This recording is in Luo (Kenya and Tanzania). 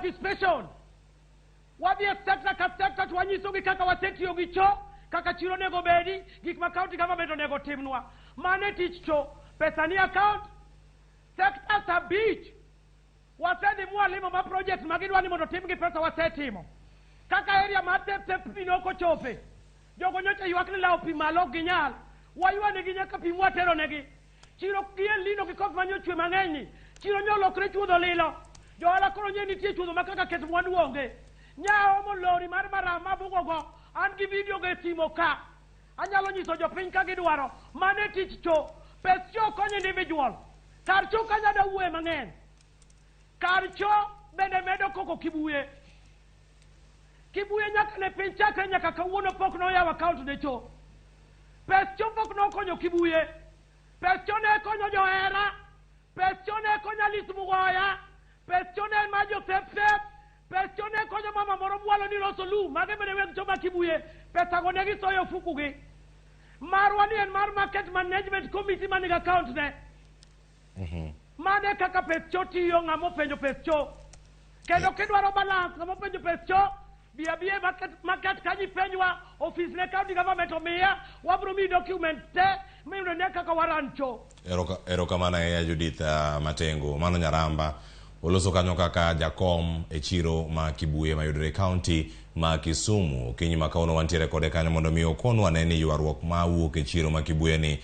participation. Wadhi e sector ka sector to wanyisogi kaka wasetiyo gi cho, kaka chiro onego bedi, gik ma county government onego otimnwa. Mano e tich cho. Pesa ni account, sectors abich wasedhi mwalimo ma project ma gidwa ni mondo otim gi pesa wasetimo. Kaka area mar Tep Tep pi nok ochope. Jogo nyocha ywak ni lawo pi malo ok ginyal. Waywanegi nyaka pi mwateronegi. Chiro gi El Nino gi koth mane ochwe mang'eny ni, chiro nyolokre chuodho lilo. Johala koro nye nitie chuodho ma kaka ket mwandu onge. Nya omo lori mar maram mabugo go, an gi video go e simo ka. Anyalo nyiso jopiny ka gidwaro. Mano e tich cho. Pes cho konyo individual. Kar cho kanyo adwa wuoye mang'eny. Kar cho bende medo koko Kibuye. Kibuye nyaka ne piny chakre nyaka kawuono pok noyawo account ne cho. Pes cho pok nokonyo Kibuye. Pes cho ne konyo johera. Pes cho ne konyo Alice Mugoya. Pes cho ne ma jo Sep Sep. Pes cho ne konyo mama moro mwalo ni loso lum. Mage bende weg cho ma Kibuye. Pesa go ne gisoyo ofuku gi. Marwa ni en mar market management committee manigi account ne. Mano e kaka pes cho tiyo ng'ama openjo pes cho. Kendo kidwaro balance ng'ama openjo pes cho, bi abiya e market, market kanyo ipenjwa, ofis ne county government omiya, wabro miyi document te miyudo ne kaka waran cho. Erokamano ahinya Judith Matengo. Mano Nyaramba oloso kanyo kaka jakom e chiro ma Kibuye mayudore e kaunti ma Kisumu. Okinyi ma kawuono wantiere kode kanyo mondo mi okonwa ne ni ywaruok ma wuok e chiro ma Kibuye ni to